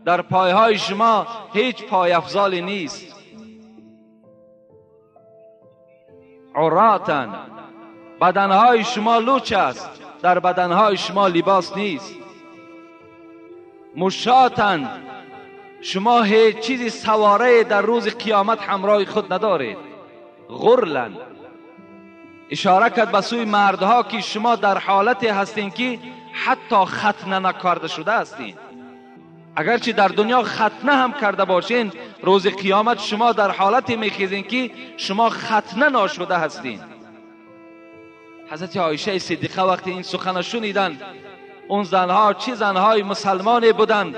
در پایهای شما هیچ پایافزالی نیست. عراتن، بدنهای شما لوچ است، در بدنهای شما لباس نیست. مشاتن، شما هیچ چیزی سواره در روز قیامت همراه خود ندارید. غرلن، اشاره کرد به سوی مردها که شما در حالتی هستین که حتی ختنه نکرده شده هستین. اگرچه در دنیا ختنه هم کرده باشین، روز قیامت شما در حالتی میخیزین که شما ختنه ناشده هستین. حضرت عایشه صدیقه وقتی این سخن شنیدند، اون زنها چه زنهای مسلمانی بودند،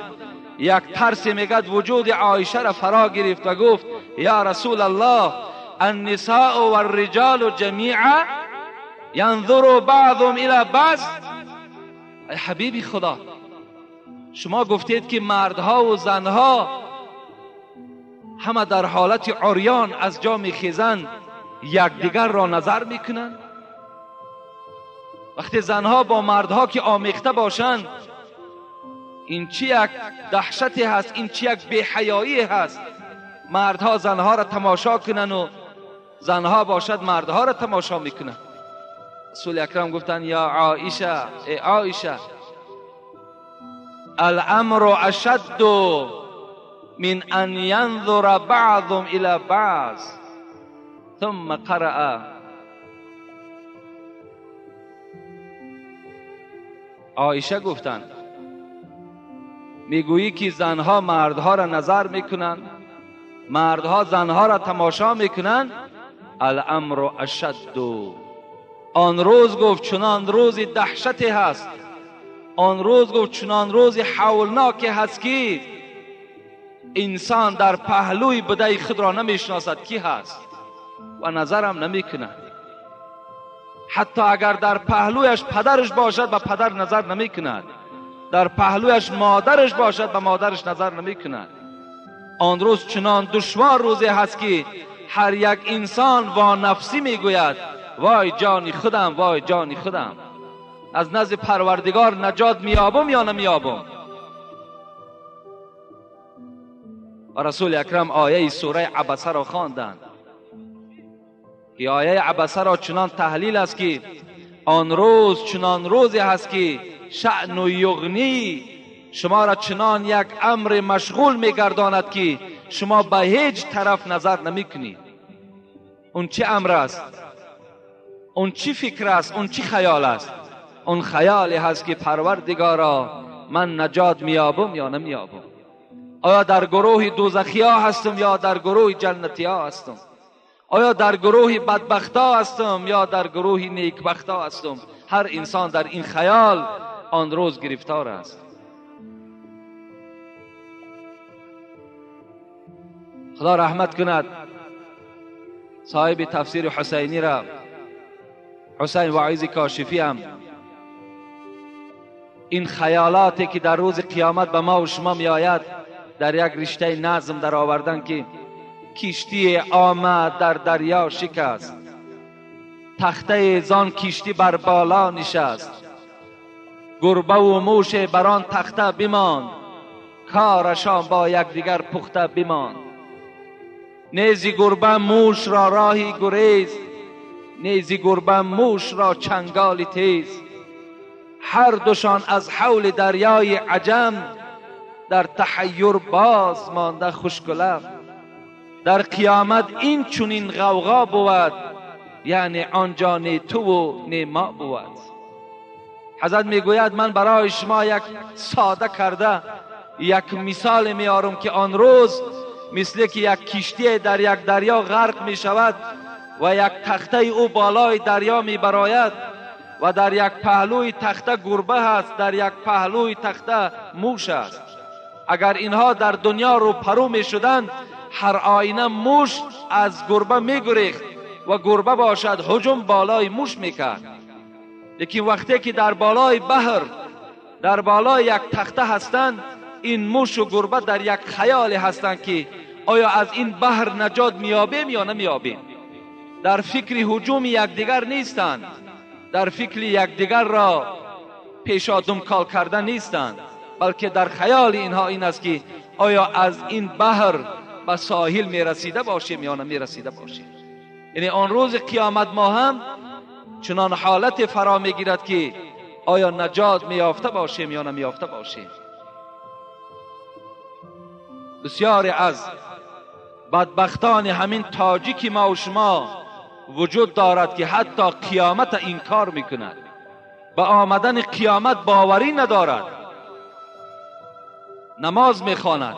یک ترس میگد وجود عایشه را فرا گرفت و گفت یا رسول الله، النساء والرجال جمیعا ینظر بعضهم الی بعض. ای حبیبی خدا، شما گفتید که مردها و زنها همه در حالت عریان از جا میخیزند، یکدیگر را نظر میکنند. وقتی زنها با مردها که آمیخته باشند، این چی یک دهشتی هست، این چی یک بی‌حیایی هست. مردها زنها را تماشا کنن و زنها باشد مردها را تماشا میکنن. رسول اکرم گفتن یا عایشه، ای عایشه، الامر اشد من ان ینظر بعضهم الى بعض. ثم قرأ. عایشه گفتند میگویی که زنها مردها را نظر میکنند، مردها زنها را تماشا میکنند. الامر اشد، آن روز گفت چنان روز دهشتی هست، آن روز گفت چنان روز حولناکی هست که انسان در پهلوی بدای خود را نمیشناسد کی هست و نظرم نمیکند. حتی اگر در پهلویش پدرش باشد به پدر نظر نمیکند، در پهلویش مادرش باشد به مادرش نظر نمیکند. آن روز چنان دشوار روزی هست که هر یک انسان وا نفسی میگوید وای جانی خودم، وای جانی خودم، از نزد پروردگار نجات میابم یا نمیابم. و رسول اکرم آیه سوره عبسه را خواندند که آیه عبسه را چنان تحلیل است که آن روز چنان روزی هست که شأن و یغنی، شما را چنان یک امر مشغول میگرداند که شما به هیچ طرف نظر نمیکنید. اون چه امر است، اون چی فکر است، اون چی خیال است؟ اون خیالی هست که پروردگارا من نجات میابم یا نمیابم، آیا در گروه دوزخی ها هستم یا در گروه جنتی ها هستم، آیا در گروه بدبخت ها هستم یا در گروه نیکبخت ها هستم. هر انسان در این خیال آن روز گرفتار است. خدا رحمت کند صاحب تفسیر حسینی را، حسین واعظ کاشفی هم این خیالاتی که در روز قیامت به ما و شما می آید در یک رشته نظم در آوردن که کشتی آمد در دریا شکست، تخته زان کشتی بر بالا نشست، گربه و موش بر آن تخته بماند، کارشان با یکدیگر پخته بماند. نیزی گربه موش را راهی گریز، نیزی گربه موش را چنگال تیز، هر دوشان از حول دریای عجم، در تحیر باز مانده خشک و لب. در قیامت این چنین غوغا بود، یعنی آنجا نه تو و نه ما بود. حضرت میگوید من برای شما یک ساده کرده یک مثال میارم که آن روز مثل که یک کشتی در یک دریا غرق می شود و یک تخته او بالای دریا می براید و در یک پهلوی تخته گربه هست، در یک پهلوی تخته موش است. اگر اینها در دنیا رو پرو می شدند، هر آینه موش از گربه می گریخت و گربه باشد هجوم بالای موش می کرد. لیکن وقتی که در بالای بحر در بالای یک تخته هستند، این موش و گربه در یک خیال هستند که آیا از این بحر نجات میابیم یا نمیابیم. در فکر هجوم یکدیگر نیستند، در فکر یکدیگر را پیشا دمکال کرده نیستند، بلکه در خیال اینها این است که آیا از این بحر به ساحل میرسیده باشیم یا نمیرسیده باشیم. یعنی آن روز قیامت ما هم چنان حالت فرا میگیرد که آیا نجات میافته باشیم یا نمیافته باشیم. بسیاری از بدبختان همین تاجیک ما و شما وجود دارد که حتی قیامت انکار میکند، به آمدن قیامت باوری ندارد، نماز میخواند،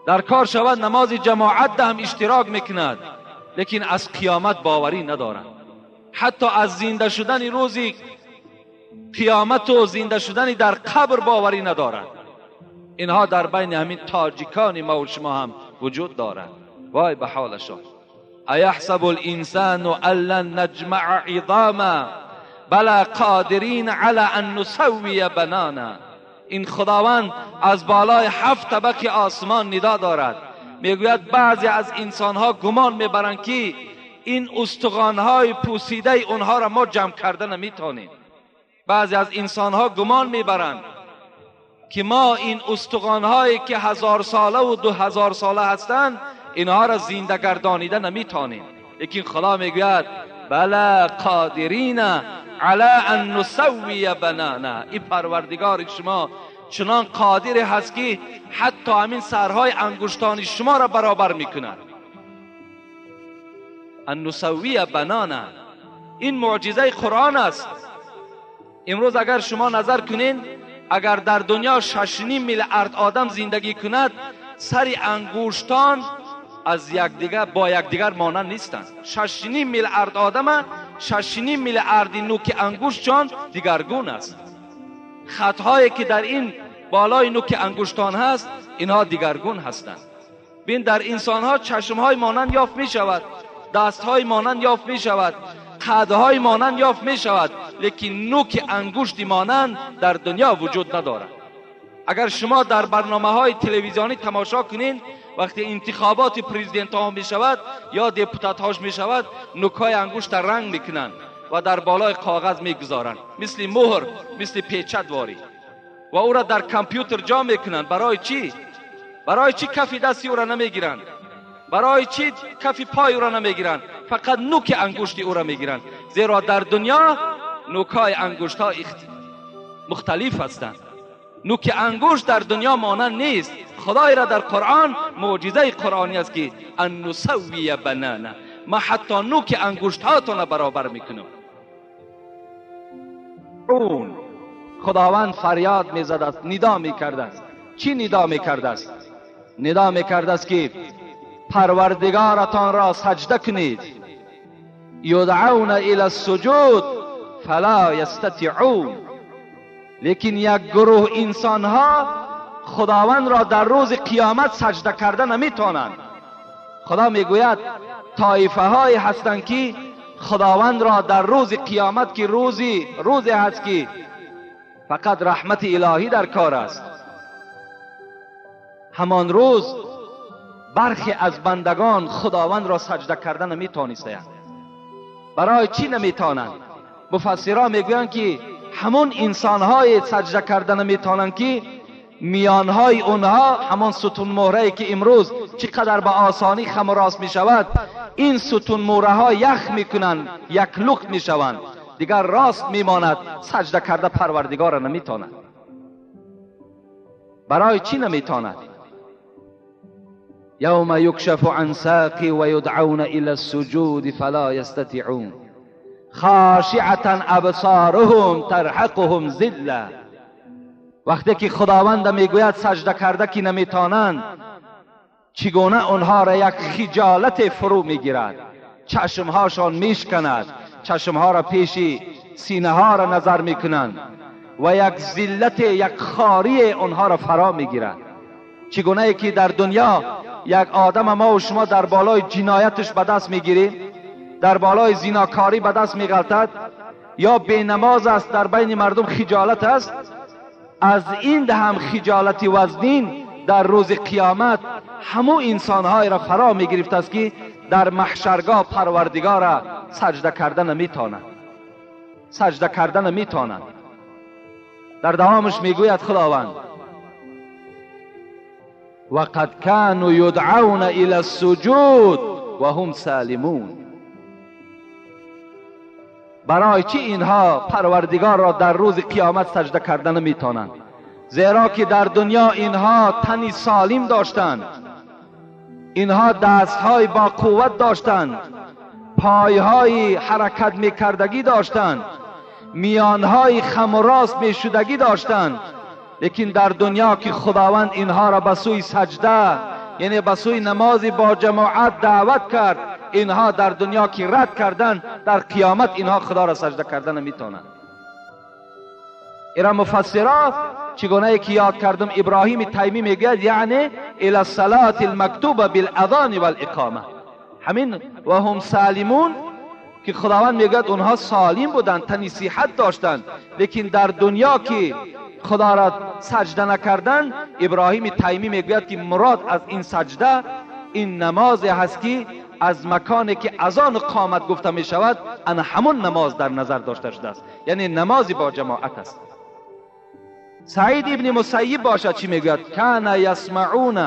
در کار شود نماز جماعت هم اشتراک میکند، لیکن از قیامت باوری ندارد. حتی از زنده شدن روزی قیامت و زنده شدن در قبر باوری ندارد. اینها در بین همین تاجیکان ما و شما هم وجود دارد. وای به حالشان. ایحسب الانسان ان لن نجمع عظاما بلا قادرین علی ان نسوی بنانا. این خداوند از بالای 7 طبق آسمان ندا دارد، میگوید بعضی از انسانها گمان میبرند که این استخوان‌های پوسیده اونها را ما جمع کرده نمیتونیم. بعضی از انسانها گمان میبرند که ما این استخوان‌هایی که 1000 ساله و 2000 ساله هستند اینها را زنده گردانیده نمیتونیم. لیکن خدا میگوید بلا قادرین علی ان نسوی بنانا. این پروردگار شما چنان قادر هست که حتی همین سرهای انگشتان شما را برابر میکند. ان نسوی بنانا، این معجزه قرآن است. امروز اگر شما نظر کنین، اگر در دنیا 6.5 میلیارد آدم زندگی کند، سر انگشتان از یکدیگر با یکدیگر مانند نیستند. 6.5 میلیارد آدم، 6.5 میلیارد نوک انگشتشان دیگرگون است. خطهایی که در این بالای نوک انگشتان هست، اینها دیگرگون هستند. بین در انسانها چشمهای مانند یافت می شود، دستهای مانند یافت می شود، قدهای مانند یافت می شود، لیکن نوک انگشت مانند در دنیا وجود ندارد. اگر شما در برنامه های تلویزیونی تماشا کنین، وقتی انتخابات پرزیدنت ها می شود یا دپوتات هاش می شود، نوکای انگشت رنگ میکنند و در بالای کاغذ میگذارند، مثل مهر، مثل پیچت واری، و او را در کامپیوتر جا میکنند. برای چی؟ برای چی کف دستی او را نمیگیرند؟ برای چی کف پای او را نمیگیرند؟ فقط نوک انگشت او را میگیرند، زیرا در دنیا نوکای انگشت ها مختلف هستند. نوک انگشت در دنیا مانند نیست. خدای را در قرآن معجزه قرآنی است که ان نسوی بنانا، ما حتی نوک انگشت هاتون برابر میکنم. اون خداوند فریاد میزد است، ندا میکرد است. چی ندا میکرد است؟ ندا میکرد است که پروردگارتان را سجده کنید. یدعون الی السجود فلا یستطیعون. لیکن یک گروه انسان ها خداوند را در روز قیامت سجده کرده نمیتونند. خدا میگوید طایفه های هستند که خداوند را در روز قیامت که روزی هست که فقط رحمت الهی در کار است، همان روز برخی از بندگان خداوند را سجده کرده نمیتونستند. برای چی نمیتونند؟ مفسران میگویند که همون انسانهای سجده کرده نمیتونند که میانهای اونها همان ستون مهره که امروز چقدر به آسانی خم و راست میشود، این ستون مهره ها یخ میکنند، یک لخت میشوند، دیگر راست میماند، سجده کرده پروردگار را نمیتواند. برای چی نمیتواند؟ یوم یکشف عن ساق و یدعون الی السجود فلا یستطیعون خاشعة ابصارهم ترهقهم ذله. وقتی که خداوند میگوید سجده کرده که نمیتانند، چگونه آنها را یک خجالت فرو میگیرد، چشمهاشان میشکند، چشمها را پیش سینه ها را نظر میکنند و یک ذلت، یک خاری آنها را فرا میگیرد. چگونه که در دنیا یک آدم ما و شما در بالای جنایتش به دست میگیریم، در بالای زیناکاری به دست میغلطد، یا بینماز است، در بین مردم خجالت است، از این هم خجالت وزنین در روز قیامت همو انسانهای را فرا میگرفت است که در محشرگاه پروردگار را سجده کرده نمیتونند، سجده کرده نمیتونند. در دوامش میگوید خداوند وقد كانوا يدعون الى السجود وهم سالمون. برای چی اینها پروردگار را در روز قیامت سجده کردن نمیتونند؟ زیرا که در دنیا اینها تنی سالم داشتند، اینها دستهای با قوت داشتند، پایهای حرکت میکردگی داشتند، میانهای خم و راست میشدگی داشتند، لیکن در دنیا که خداوند اینها را به سوی سجده، یعنی به سوی نماز با جماعت دعوت کرد، اینها در دنیا که رد کردند، در قیامت اینها خدا را سجده کردن نمیتونند. ایرا مفسرا چگونه که یاد کردم ابراهیم تیمی میگوید یعنی الی الصلاة المکتوبة بالاذان والاقامه، همین و هم سالمون که خداوند میگوید اونها سالم بودند، تنی صحت داشتند، لیکن در دنیا که خدا را سجده نکردند، ابراهیم تیمی میگوید که مراد از این سجده این نماز هست که از مکانی که اذان قامت گفته می شود، ان همون نماز در نظر داشته شده است، یعنی نماز با جماعت است. سعید ابن مسیب باشد چی میگوید؟ کان یسمعون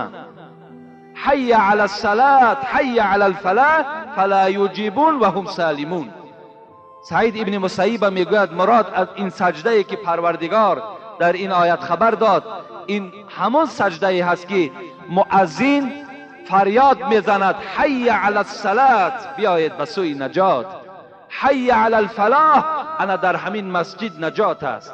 حی علی الصلاة حی علی الفلاح فلا یجیبون و هم سالمون. سعید ابن مسیب میگوید مراد از این سجده که پروردگار در این آیت خبر داد، این همون سجده هست که مؤذن فریاد میزند حی علی الصلاة، بیایید به سوی نجات، حی علی الفلاح، انا در همین مسجد نجات است،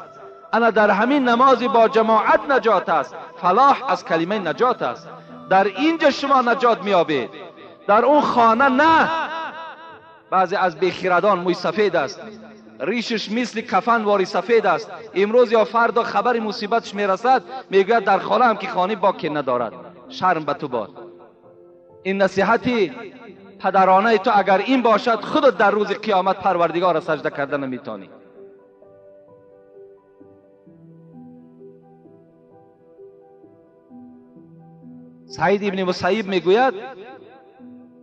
انا در همین نماز با جماعت نجات است. فلاح از کلمه نجات است. در اینجا شما نجات میابید، در اون خانه نه. بعضی از بیخیردان موی سفید است، ریشش مثل کفن واری سفید است، امروز یا فردا خبر مصیبتش میرسد، میگوید در خانه هم که خانه باکی ندارد. شرم به تو باد. این نصیحتی پدرانه تو اگر این باشد، خودت در روز قیامت پروردگار را سجده کردن نمیتونی. سعید ابن مسیب میگوید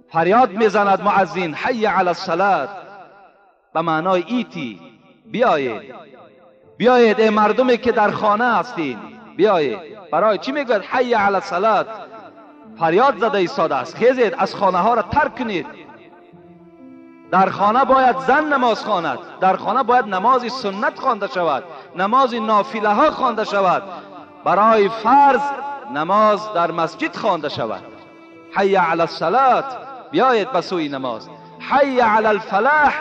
فریاد میزند مؤذن حی علی الصلاة، به معنای ایتی، بیایید، بیایید ای مردمی که در خانه هستید، بیایید. برای چی میگوید حی علی الصلاة؟ فریاد زده ایستاده است، خیزید از خانه ها را ترک کنید. در خانه باید زن نماز خواند، در خانه باید نماز سنت خوانده شود، نماز نافله ها خوانده شود، برای فرض نماز در مسجد خوانده شود. حی علی الصلاة، بیایید به سوی نماز. حی علی الفلاح،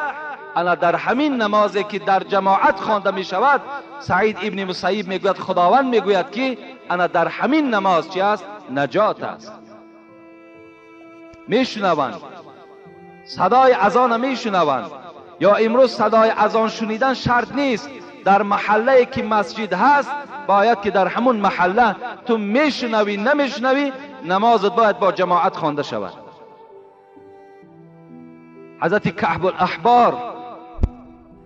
انا در همین نمازی که در جماعت خوانده می شود، سعید ابن مسیب میگوید خداوند میگوید که انا در همین نماز چی است؟ نجات است. میشنوند صدای اذان، میشنوند. یا امروز صدای اذان شنیدن شرط نیست، در محله که مسجد هست باید که در همون محله تو میشنوی نمیشنوی، نمازت باید با جماعت خوانده شود. حضرت کعب الاحبار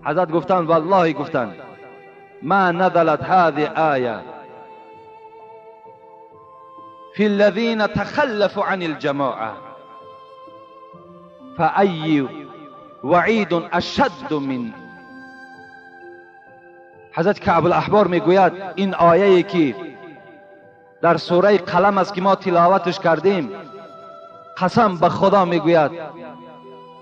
حضرت گفتند والله گفتند ما نزلت هذه آیه فی الذین تخلفوا عن الجماعه فأی وعید اشد من. حضرت کعب الاحبار میگوید این آیه که در سوره قلم است که ما تلاوتش کردیم، قسم به خدا میگوید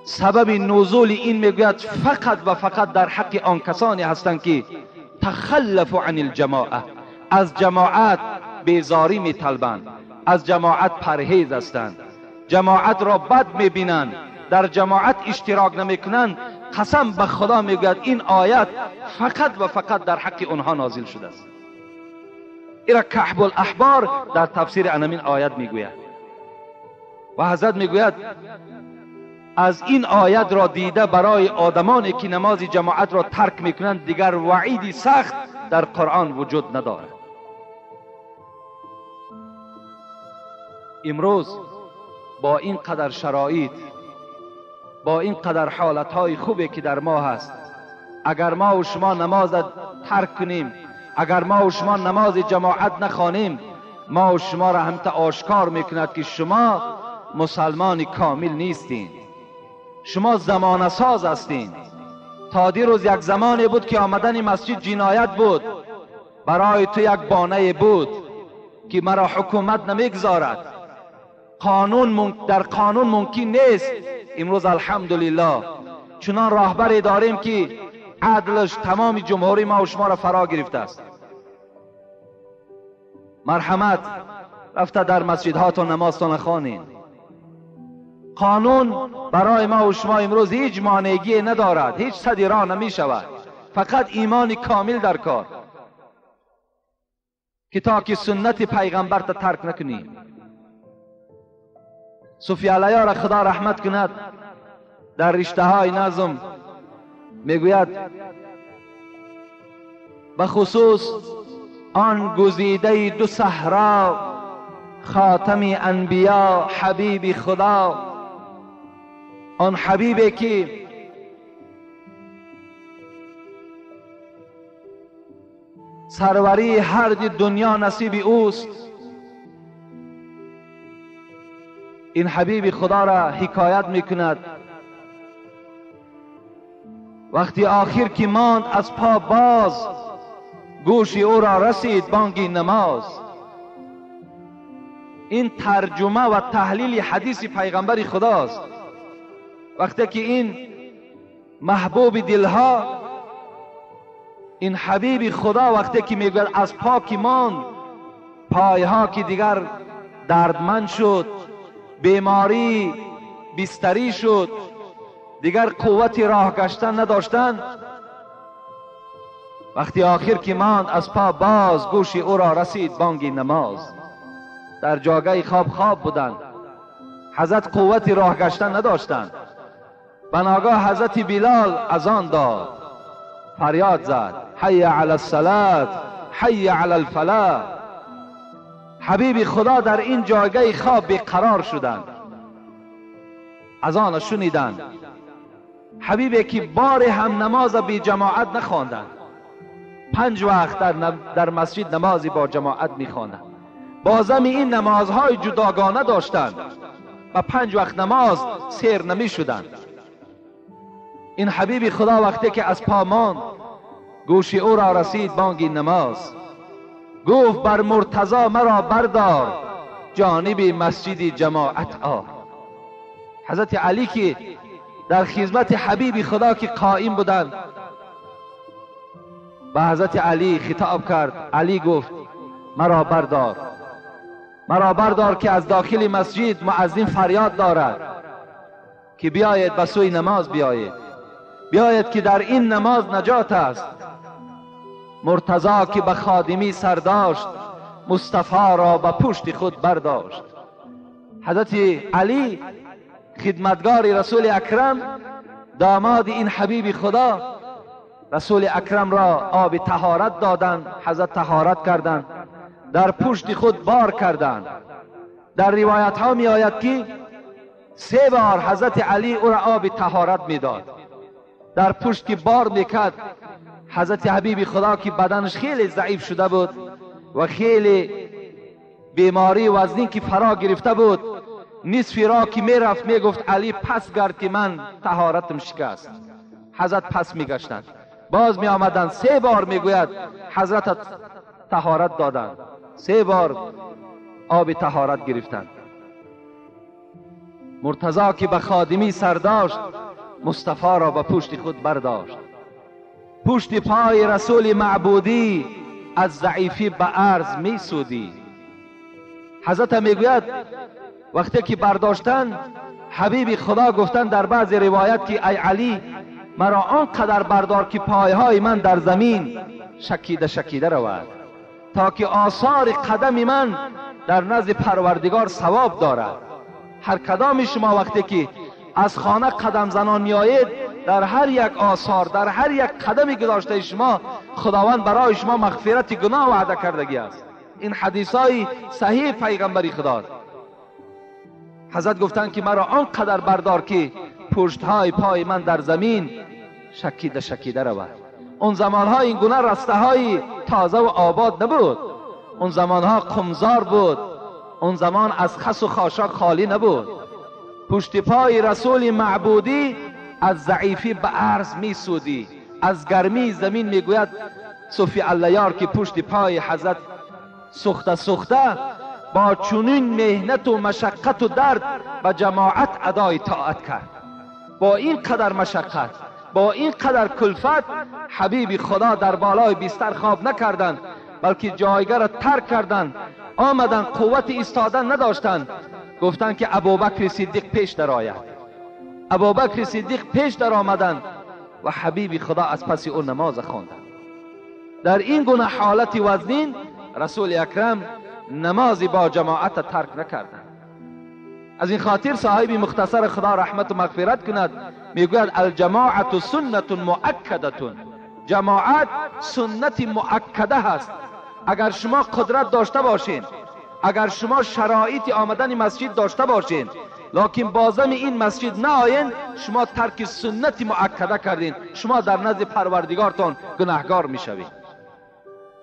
سبب نزول این میگوید فقط و فقط در حق آن کسانی هستند که تخلفوا عن الجماعه، از جماعت بیزاری میطلبند، از جماعت پرهیز هستند، جماعت را بد میبینند، در جماعت اشتراک نمیکنند. قسم به خدا میگوید این آیت فقط و فقط در حق آنها نازل شده است. ایرا کعب الاحبار در تفسیر انمین آیت میگوید و حضرت میگوید از این آیت را دیده برای آدمانی که نماز جماعت را ترک میکنند دیگر وعیدی سخت در قرآن وجود ندارد. امروز با این قدر شرایط، با این قدر حالتهای خوبی که در ما هست، اگر ما و شما نماز ترک کنیم، اگر ما و شما نماز جماعت نخوانیم، ما و شما را هم تا آشکار میکند که شما مسلمان کامل نیستین، شما زمانه ساز هستین. تا دیروز یک زمانی بود که آمدن مسجد جنایت بود، برای تو یک بانه بود که مرا حکومت نمیگذارد، قانون در قانون ممکن نیست. امروز الحمدلله چنان راهبری داریم که عدلش تمام جمهوری ما و شما را فرا گرفته است. مرحمت رفته در مسجدهاتون نمازتون خوانین. قانون برای ما و شما امروز هیچ مانعگی ندارد، هیچ سدی راه نمی شود، فقط ایمان کامل در کار که تا که سنت پیغمبر تا ترک نکنیم. صوفی علیا را خدا رحمت کند، در رشته های نظم میگوید به خصوص آن گزیده دو صحرا، خاتم انبیا حبیب خدا، آن حبیبی که سروری هر دنیا نصیب اوست، این حبیب خدا را حکایت میکند. وقتی آخر که ماند از پا باز، گوش او را رسید بانگ نماز. این ترجمه و تحلیل حدیث پیغمبر خداست. وقتی که این محبوب دلها، این حبیب خدا وقتی که میگوید از پا که ماند، پایها که دیگر دردمند شد، بیماری بستری شد، دیگر قوت راه گشتن نداشتند، وقتی آخر که ماند از پا باز، گوش او را رسید بانگ نماز. در جاگه خواب خواب بودند، حضرت قوت راه گشتن نداشتند. بناگاه حضرت بلال اذان داد، فریاد زد حی علی الصلاة حی علی الفلاح. حبیب خدا در این جاگه خواب بیقرار شدند، اذان شنیدند. حبیبی که بار هم نماز بی جماعت نخواندند، 5 وقت در مسجد نمازی با جماعت میخواندند. بازم این نمازهای جداگانه داشتند و 5 وقت نماز سیر نمی شدند. این حبیب خدا وقتی که از پا ماند، گوش او را رسید بانگ نماز. گفت بر مرتضی مرا بردار، جانب مسجد جماعت آر. حضرت علی که در خدمت حبیب خدا که قائم بودند، به حضرت علی خطاب کرد. علی گفت مرا بردار، مرا بردار که از داخل مسجد مؤذن فریاد دارد که بیاید به سوی نماز بیایید، بیاید که در این نماز نجات است. مرتضی که به خادمی سر داشت، مصطفی را به پشت خود برداشت. حضرت علی خدمتگار رسول اکرم، داماد این حبیب خدا، رسول اکرم را آب طهارت دادند، حضرت طهارت کردند، در پشت خود بار کردند. در روایت ها می آید که 3 بار حضرت علی او را آب طهارت می داد، در پشت که بار میکرد. حضرت حبیب خدا که بدنش خیلی ضعیف شده بود و خیلی بیماری وزنی که فرا گرفته بود، نصف را که میرفت میگفت علی پس گرد که من طهارتم شکست. حضرت پس میگشتند، باز می آمدند، 3 بار میگوید حضرت طهارت دادند، 3 بار آب طهارت گرفتند. مرتضی که به خادمی سر داشت، مصطفی را به پشت خود برداشت. پشت پای رسول معبودی از ضعیفی به عرض می سودی. حضرت میگوید وقتی که برداشتن، حبیب خدا گفتن در بعض روایت که ای علی مرا آنقدر بردار که پایهای من در زمین شکیده شکیده رود، تا که آثار قدم من در نزد پروردگار ثواب دارد. هر کدام شما وقتی که از خانه قدم زنان میآیید، در هر یک آثار، در هر یک قدمی گذاشته شما، خداوند برای شما مغفرت گناه وعده کردگی است. این حدیث های صحیح پیغمبری خداست. حضرت گفتند که مرا آنقدر بردار که پشت های پای من در زمین شکیده شکیده رود. اون زمانها این گونه رسته های تازه و آباد نبود، اون زمانها قمزار بود، اون زمان از خس و خاشاک خالی نبود. پشت پای رسول معبودی از ضعیفی به عرض می سودی، از گرمی زمین میگوید صوفی اللهیار که پشت پای حضرت سوخته سوخته با چنین مهنت و مشقت و درد به جماعت ادای طاعت کرد. با این قدر مشقت، با این قدر کلفت، حبیب خدا در بالای بستر خواب نکردند، بلکه جایگاه را ترک کردند، آمدند، قوت ایستادن نداشتند. گفتند که ابوبکر صدیق پیش درآید. ابوبکر صدیق پیش در آمدند و حبیب خدا از پس او نماز خواندند. در این گونه حالت وزنین رسول اکرم نماز با جماعت ترک نکردند. از این خاطر صاحب مختصر خدا رحمت و مغفرت کند میگوید الجماعت سنت مؤکده، جماعت سنت مؤکده هست. اگر شما قدرت داشته باشین، اگر شما شرایط آمدن مسجد داشته باشین، لکن بازم این مسجد نه آیین، شما ترک سنت مؤکده کردین، شما در نزد پروردگارتان گناهگار میشوید.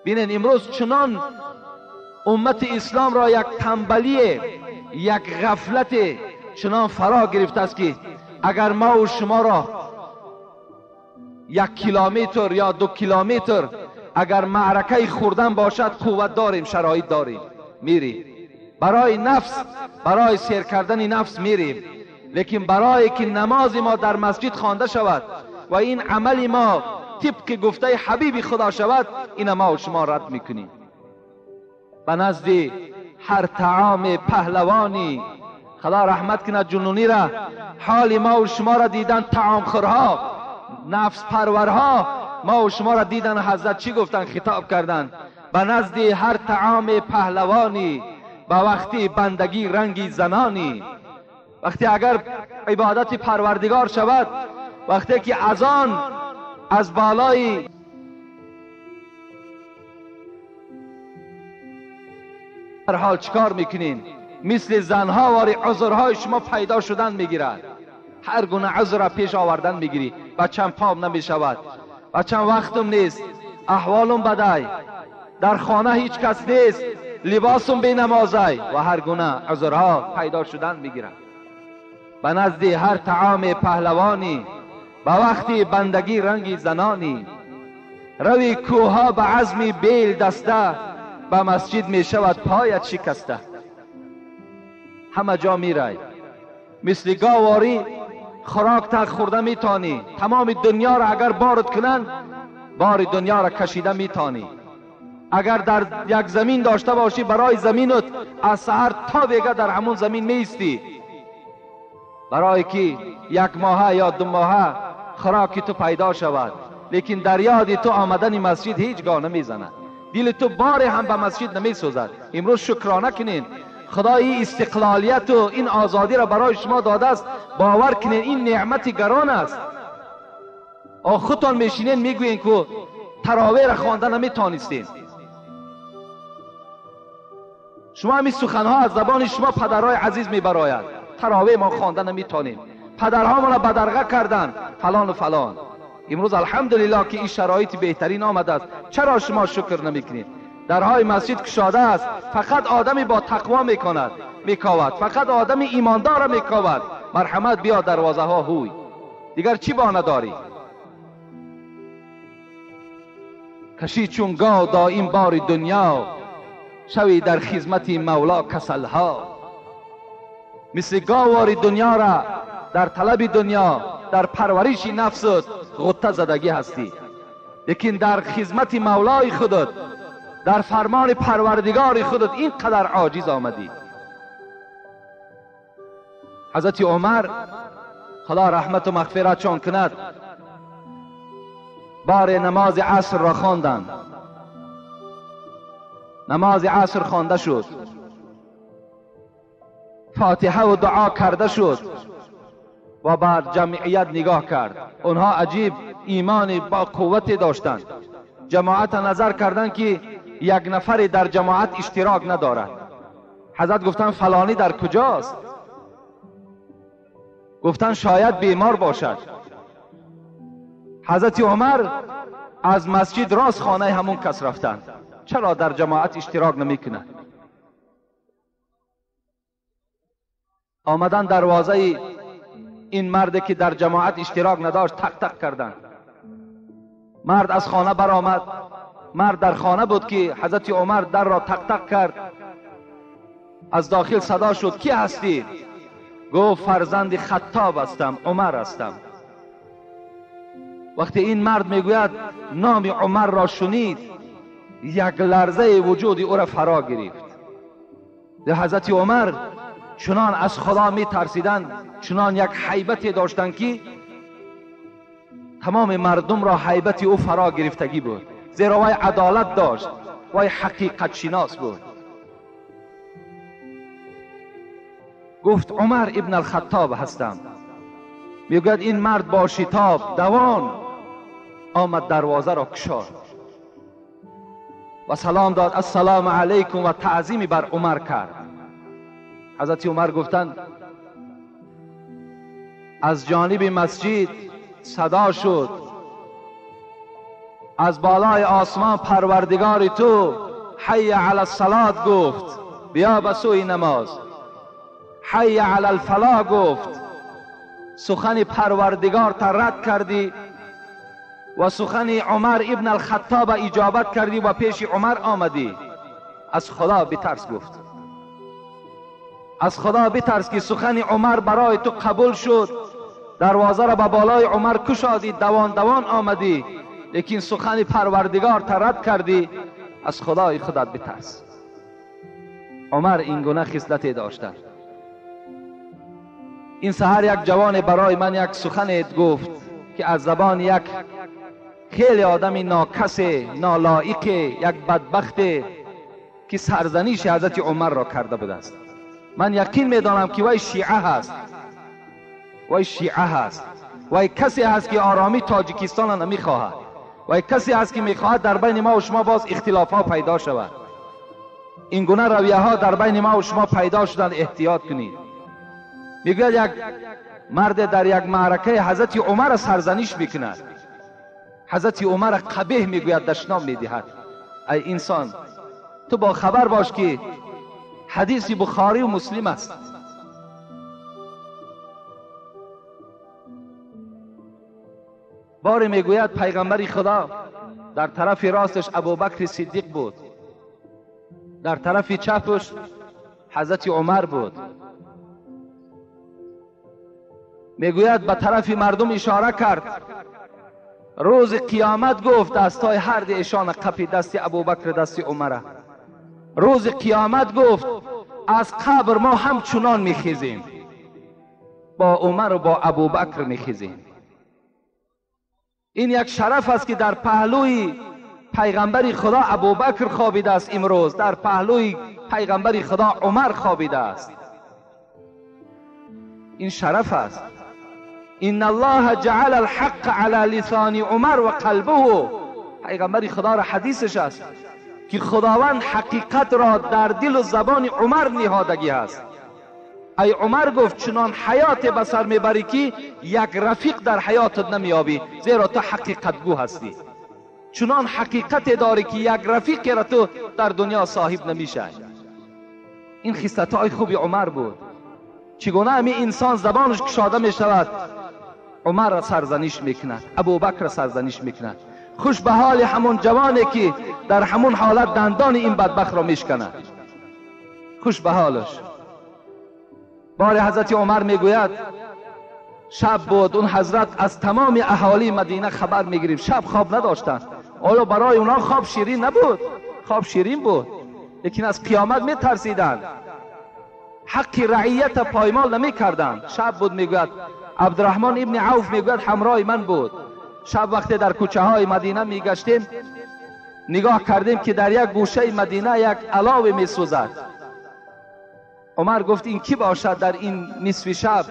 بینین امروز چنان امت اسلام را یک تنبلی، یک غفلت چنان فرا گرفته است که اگر ما و شما را 1 کیلومتر یا 2 کیلومتر اگر معرکه خوردن باشد قوت داریم، شرایط داریم، میریم برای نفس، برای سیر کردن نفس میریم. لیکن برای که نماز ما در مسجد خوانده شود و این عمل ما طبق گفته حبیب خدا شود، این ما و شما رد میکنیم. به نزد هر طعام پهلوانی، خدا رحمت کند جنونی را، حال ما و شما را دیدن طعام خورها، نفس پرورها، ما و شما را دیدن حضرت چی گفتن؟ خطاب کردن به نزد هر طعام پهلوانی، به وقتی بندگی رنگی زنانی. وقتی اگر عبادت پروردگار شود، وقتی که اذان از بالای هر حال چیکار میکنین؟ مثل زنها واری عذرهای شما پیدا شدن میگیرد، هر گونه عذر را پیش آوردن میگیری. بچم پام نمیشود، بچم وقتم نیست، احوالم بدای، در خانه هیچ کس نیست، لباسم بی نمازای، و هر گونه عذرها پیدا شدن میگیرد. به نزد هر طعام پهلوانی، به وقتی بندگی رنگی زنانی. روی کوها به عزم بیل دسته، به مسجد می شود پایت شکسته. همه جا می رای مثل گاواری خوراک تا خورده می تانی، تمام دنیا را اگر بارد کنند بار دنیا را کشیده می تانی. اگر در یک زمین داشته باشی برای زمینت از سحر تا بیگه در همون زمین می ایستی، برای که 1 ماه یا 2 ماه خوراکی تو پیدا شود. لیکن در یاد تو آمدن مسجد هیچگاه نمیزند، دل تو بار هم به مسجد نمیسوزد. امروز شکرانه کنین، خدا این استقلالیت و این آزادی را برای شما داده است، باور کنین این نعمت گران است. خودتان میشینین میگوین که تراویح را خوانده نمیتانستین. شما همین سخنها از زبان شما پدرهای عزیز میبراید، تراویح ما خوانده نمیتانیم، پدرها ما را بدرقه کردن فلان و فلان. امروز الحمدلله که این شرایط بهترین آمده است، چرا شما شکر نمیکنید؟ درهای مسجد کشاده است، فقط آدمی با تقوا میکند میکاود، فقط آدمی ایماندار میکاود. مرحمت بیا دروازه ها هوی، دیگر چی بانه داری؟ کشی چون گاو دایم بار دنیا، شوی در خدمت مولا کسلها. مثل گاواری دنیا را در طلب دنیا، در پرورش نفست غطه زدگی هستی، لیکن در خدمت مولای خودت، در فرمان پروردگار خودت این قدر عاجز آمدی. حضرت عمر خدا رحمت و مغفرت چون کند، بار نماز عصر را خواندند. نماز عصر خوانده شد، فاتحه و دعا کرده شد و بر جمعیت نگاه کرد. آنها عجیب ایمان با قوت داشتند. جماعت نظر کردند که یک نفر در جماعت اشتراک ندارد. حضرت گفتند فلانی در کجاست؟ گفتند شاید بیمار باشد. حضرت عمر از مسجد راست خانه همون کس رفتند. چرا در جماعت اشتراک نمیکنه؟ آمدن دروازه این مرد که در جماعت اشتراک نداشت تق تق کردند. مرد از خانه برآمد، مرد در خانه بود که حضرت عمر در را تق تق کرد. از داخل صدا شد کی هستی؟ گفت فرزند خطاب هستم، عمر هستم. وقتی این مرد میگوید نام عمر را شنید، یک لرزه وجود او را فرا گرفت. حضرت عمر چنان از خدا می ترسیدند، چنان یک هیبت داشتند که تمام مردم را هیبت او فرا گرفتگی بود، زیرا وی عدالت داشت، وی حقیقت شناس بود. گفت عمر ابن الخطاب هستم. میگوید این مرد با شتاب دوان آمد، دروازه را گشاد و سلام داد، السلام علیکم، و تعظیمی بر عمر کرد. حضرت عمر گفتند از جانب مسجد صدا شد، از بالای آسمان پروردگار تو حی علی الصلاة گفت، بیا به سوی نماز. حی علی الفلاح گفت، سخن پروردگار تا رد کردی و سخن عمر ابن الخطاب اجابت کردی و پیش عمر آمدی. از خدا بترس گفت، از خدا بترس که سخن عمر برای تو قبول شد، دروازه را به بالای عمر کشادی، دوان دوان آمدی، لیکن سخن پروردگار تا رد کردی. از خدای خودت بترس. عمر این گونه خصلت داشته. این سحر یک جوان برای من یک سخن گفت که از زبان یک خیلی آدم ناکس، نالایق، یک بدبخت که سرزنیش حضرت عمر را کرده بوده است. من یقین میدانم که وی شیعه هست، وی شیعه هست، وی کسی هست که آرامی تاجیکستان را نمیخواهد، وی کسی هست که میخواهد در بین ما و شما باز اختلاف ها پیدا شود. این گونه رویه ها در بین ما و شما پیدا شدن، احتیاط کنید. میگوید یک مرد در یک معرکه حضرت عمر سرزنیش میکند، حضرت عمر قبیح میگوید، دشنام میدهد. ای انسان، تو با خبر باش که حدیث بخاری و مسلم است. باری میگوید پیغمبر خدا در طرف راستش ابوبکر صدیق بود، در طرف چپش حضرت عمر بود. میگوید به طرف مردم اشاره کرد، روز قیامت گفت دستای هر دو ایشان قپی، دست ابوبکر دست عمر. روز قیامت گفت از قبر ما همچنان میخیزیم، با عمر و با ابوبکر میخیزیم. این یک شرف است که در پهلوی پیغمبر خدا ابوبکر خوابیده است، امروز در پهلوی پیغمبر خدا عمر خوابیده است. این شرف است. ان الله جعل الحق علی لسان عمر و قلبه. پیغمبر خدا را حدیثش است که خداوند حقیقت را در دل و زبان عمر نهادگی است. ای عمر گفت چنان حیات به سر میبری که یک رفیق در حیاتت نمیابی، زیرا تو حقیقت گو هستی. چنان حقیقت داری که یک رفیق را تو در دنیا صاحب نمیشه. این خصلت‌های خوب عمر بود. چگونه همین انسان زبانش کشاده میشود، عمر را سرزنش میکند، ابوبکر را سرزنش میکند. خوش به حال همون جوانی که در همون حالت دندان این بدبخت را میشکند، خوش به حالش. بار حضرت عمر میگوید شب بود، اون حضرت از تمام اهالی مدینه خبر میگرفت، شب خواب نداشتند. آیا برای اونا خواب شیرین نبود؟ خواب شیرین بود، لیکن از قیامت میترسیدند، حق رعیت پایمال نمیکردند. شب بود، میگوید عبدالرحمن ابن عوف میگوید همراه من بود. شب وقتی در کوچه های مدینه میگشتیم، نگاه کردیم که در یک گوشه مدینه یک علاوه میسوزد. عمر گفت این کی باشد در این نصف شب؟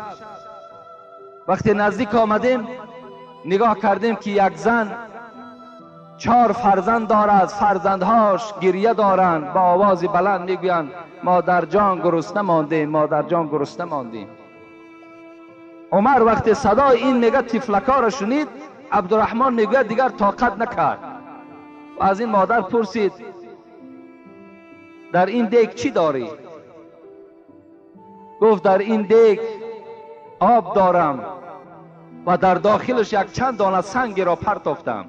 وقتی نزدیک آمدیم نگاه کردیم که یک زن 4 فرزند دارد، فرزندهاش گریه دارند، با آواز بلند میگویند مادر جان گرسنه ماندیم، مادر جان گرسنه ماندیم. عمر وقتی صدای این میگه طفلکا را شنید، عبدالرحمن میگوید دیگر طاقت نکرد و از این مادر پرسید در این دیگ چی داری؟ گفت در این دیگ آب دارم و در داخلش یک چند دانه سنگ را پرتافتم.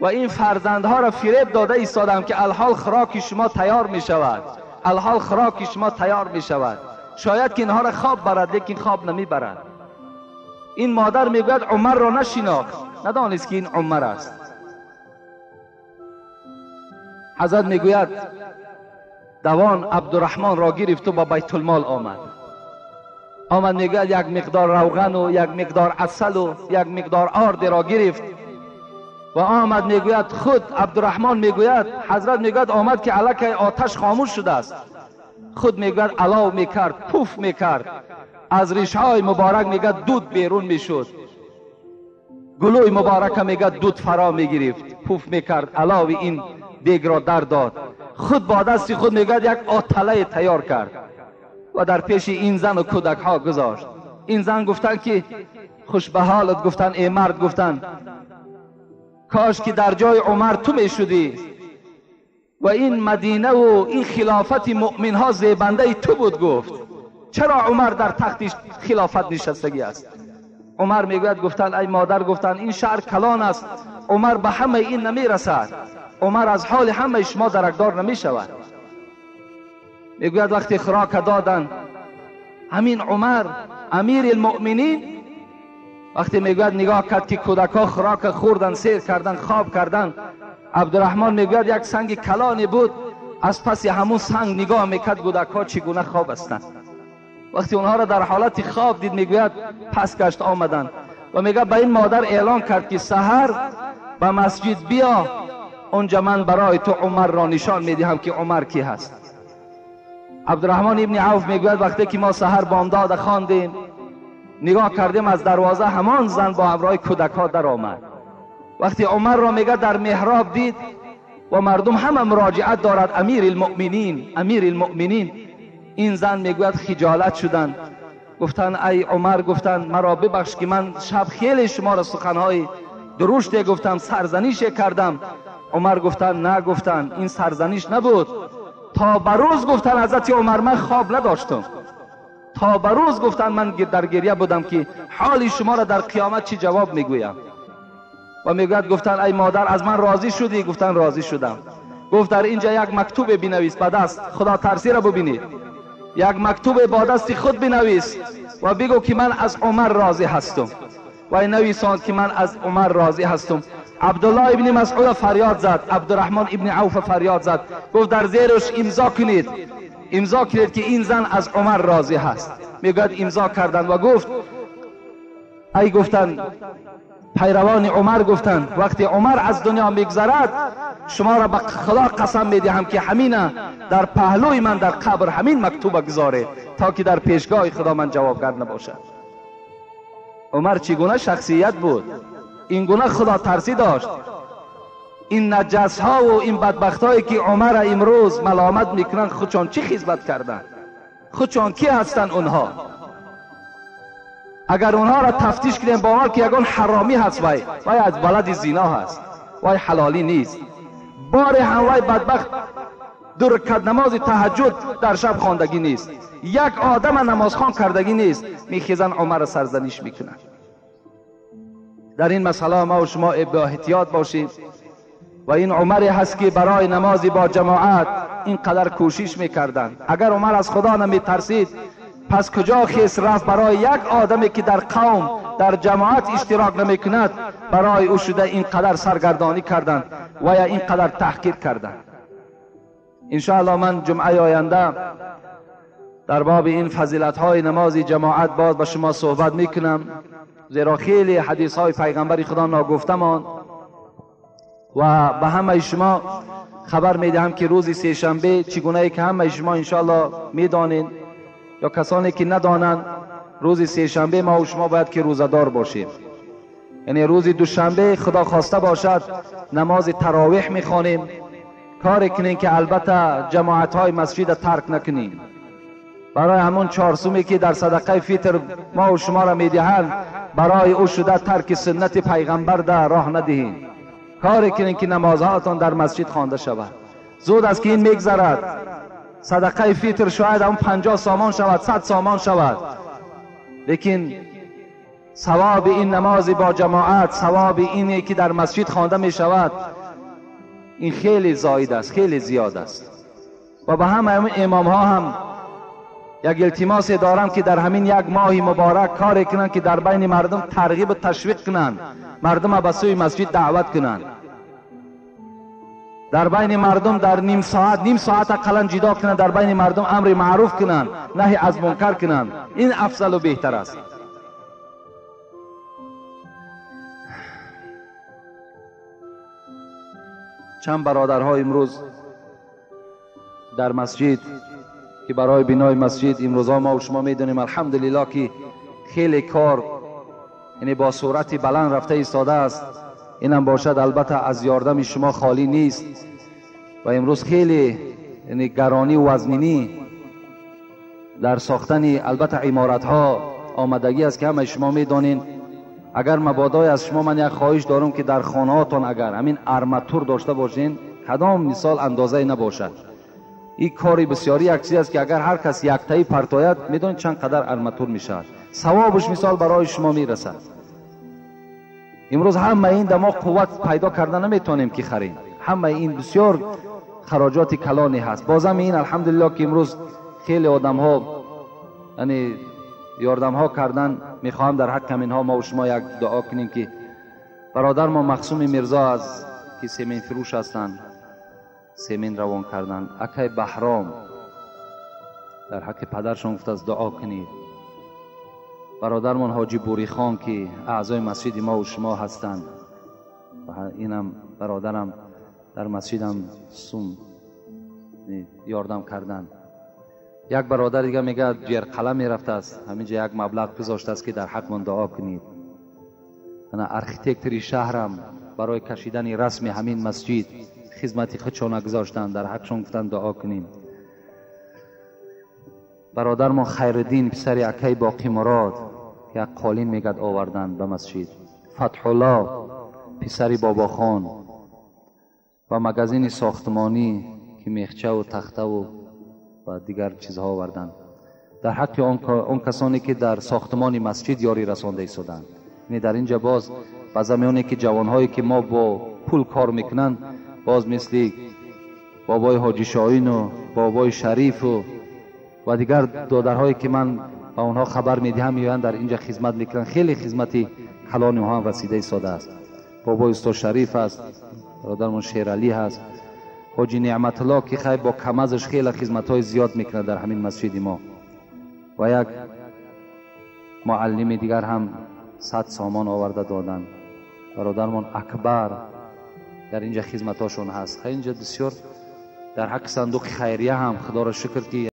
و این فرزندها را فریب داده ایستادم که الحال خوراک شما تیار می شود، الحال خوراک شما تیار می شود. شاید که اینها را خواب برد، لیکن خواب نمی برد. این مادر میگوید عمر را نشناخت، ندانست که این عمر است. حضرت میگوید دوان عبدالرحمن را گرفت و با بیت المال آمد. آمد میگوید یک مقدار روغن و یک مقدار عسل و یک مقدار آرد را گرفت و آمد. میگوید خود عبدالرحمن میگوید، حضرت میگوید آمد که الکی آتش خاموش شده است. خود میگوید علاو میکرد، پوف میکرد، از ریشهای مبارک میگه دود بیرون میشد، گلوی مبارک میگه دود فرا میگرفت، پوف میکرد، علاوه این دیگ را در داد. خود با دست خود میگه یک آتله تیار کرد و در پیش این زن و کودک ها گذاشت. این زن گفتن که خوش به حالت، گفتن ای مرد، گفتن کاش که در جای عمر تو میشدی و این مدینه و این خلافت مؤمن ها زیبنده تو بود. گفت چرا عمر در تخت خلافت نشستگی است؟ عمر میگوید گفتن ای مادر، گفتن این شهر کلان است، عمر به همه این نمیرسد، عمر از حال همه شما درکدار نمیشود. میگوید وقتی خوراک دادن همین عمر امیر المؤمنین، وقتی میگوید نگاه کرد که کودکها خوراک خوردن، سیر کردن، خواب کردن، عبدالرحمن میگوید یک سنگ کلانی بود، از پس همون سنگ نگاه میکرد کودکها چگونه خواب هستند. وقتی اونها را در حالت خواب دید میگوید پس گشت آمدن و میگه به این مادر اعلان کرد که سحر به مسجد بیا، اونجا من برای تو عمر را نشان میدهم که عمر کی هست. عبدالرحمن ابن عوف میگوید وقتی که ما سحر بامداد خواندیم، نگاه کردیم از دروازه همان زن با همراه کودک ها در آمد. وقتی عمر را میگه در محراب دید و مردم همه مراجعت دارد امیر المؤمنین، امیر المؤمنین، این زن میگوید خجالت شدند، گفتن ای عمر، گفتن مرا ببخش که من شب خیلی شما را سخنهای درشت گفتم، سرزنیش کردم. عمر گفتن نه، گفتن این سرزنیش نبود، تا به روز گفتن حضرت عمر من خواب نداشتم، تا به روز گفتن من در گریه بودم که حال شما را در قیامت چی جواب میگویم. و میگوید گفتن ای مادر از من راضی شدی؟ گفتن راضی شدم. گفت در اینجا یک مکتوب بنویس با دست، خدا ترسی را ببینید، یک مکتوب با دست خود بنویس و بگو که من از عمر راضی هستم. و نویساند که من از عمر راضی هستم. عبدالله ابن مسعود فریاد زد، عبدالرحمن ابن عوف فریاد زد، گفت در زیرش امضا کنید، امضا کنید که این زن از عمر راضی هست. میگوید امضا کردن و گفت ای گفتن پیروان عمر، گفتند وقتی عمر از دنیا میگذرد شما را به خدا قسم میدهم که همینه در پهلوی من در قبر همین مکتوب گذاره تا که در پیشگاه خدا من جوابگر نباشد. عمر چگونه شخصیت بود، این گونه خدا ترسی داشت. این نجس ها و این بدبخت هایی که عمر امروز ملامت میکنن خودشان چی خدمت کردن؟ خودشان کی هستن اونها؟ اگر اونها را تفتیش کنیم باور که یگان حرامی هست، وای وای از ولد زینا هست، وای حلالی نیست. بار هم وای بدبخت دو رکعت نماز تهجد در شب خواندگی نیست، یک آدم نماز خوان کردگی نیست، میخیزن عمر سرزنش میکنن. در این مسئله ما و شما با احتیاط باشیم. و این عمری هست که برای نماز با جماعت اینقدر کوشش میکردند. اگر عمر از خدا نمیترسید پس کجا خیس رفت برای یک آدمی که در قوم در جماعت اشتراک نمیکند برای او شده اینقدر سرگردانی کردند و یا اینقدر تحقیر کردند. انشاءالله من جمعه آینده در باب این فضیلت های نماز جماعت باز با شما صحبت میکنم، زیرا خیلی حدیث های پیغمبر خدا ناگفته ماند و به همه شما خبر میدهم که روز سه شنبه چگونه که همه شما انشاءالله میدانید یا کسانی که ندانند، روز سه شنبه ما و شما باید که روزه‌دار باشیم. یعنی روز دوشنبه خدا خواسته باشد نماز تراویح میخوانیم. کار کنیم که البته جماعت های مسجد ترک نکنیم. برای همون چهارسومی که در صدقه فطر ما و شما را میدهند برای او شده ترک سنت پیغمبر در راه ندهیم. کار کنیم که نمازهاتان در مسجد خوانده شود. زود از که این میگذرد، صدقه فطر شاید هم 50 سامان شود، 100 سامان شود، لیکن ثواب این نماز با جماعت، ثواب اینه که در مسجد خوانده می شود، این خیلی زاید است، خیلی زیاد است. و به همه امام ها هم یک التماس دارم که در همین یک ماه مبارک کار کنند که در بین مردم ترغیب و تشویق کنند، مردم به سوی مسجد دعوت کنند، در بین مردم در نیم ساعت اقلا جدا کنند، در بین مردم امر معروف کنند، نهی از منکر کنند. این افضل و بهتر است. چند برادرها امروز در مسجد که برای بنای مسجد امروزها ما و شما میدونیم الحمدلله که خیلی کار یعنی با سرعت بلند رفته ایستاده است. اینم باشد البته از یاردم شما خالی نیست و امروز خیلی یعنی گرانی و وزنینی در ساختن البته عمارت ها آمدگی است که همه شما میدانین. اگر مبادای از شما من یک خواهش دارم که در خانه هاتان اگر همین ارماتور داشته باشین، کدام مثال اندازه نباشد، این کاری بسیاری یک چیز است که اگر هر کس یک تایی پرتاید میدونید چند قدر ارماتور میشود، ثوابش مثال برای شما میرسد. امروز همه این دماغ قوت پیدا کرده نمیتونیم که خریم، همه این بسیار خراجات کلانی هست. بازم این الحمدلله که امروز خیلی آدم ها یعنی یاردم ها کردن. میخواهم در حق اینها ما و شما یک دعا کنیم که برادر ما مخصوم میرزا از که سیمین فروش هستند سیمین روان کردن، اکای بهرام در حق پدرشون گفت از دعا کنید. برادرمان حاجی بوری خان که اعضای مسجد ما و شما هستند و اینم برادرم در مسجدم سوم یاردم کردن. یک برادر دیگه میگه جرقله میرفته است، همینجا یک مبلغ گذاشته است که در حق من دعا کنید. انا ارخیتکتری شهرم برای کشیدن رسم همین مسجد خدمت خودشون گذاشتن، در حقشون گفتن دعا کنیم. برادر ما خیردین پسر اکای باقی مراد یک قالین میگد آوردن به مسجد. فتح الله پسر بابا خان و مگزین ساختمانی که میخچه و تخته و دیگر چیزها آوردن. در حق آن کسانی که در ساختمان مسجد یاری رسانده ایستادند. یعنی در اینجا باز به که جوانهایی که ما با پول کار میکنند، باز مثل بابای حاجی شاهین و بابای شریف و دیگر دادرهایی که من به آنها خبر میدهم میآیند در اینجا خدمت میکنند. خیلی خدمتی کلان اونها هم رسیده ایستاده است. بابای استاد شریف است، برادرمون شیرعلی هست، حاجی نعمت الله که خیلی با کمزش خیلی خدمت های زیاد میکنه در همین مسجد ما، و یک معلم دیگر هم 100 سامان آورده دادن. برادرمون اکبر در اینجا خدمتاشون هست. اینجا بسیار در حق صندوق خیریه هم خدا را شکر که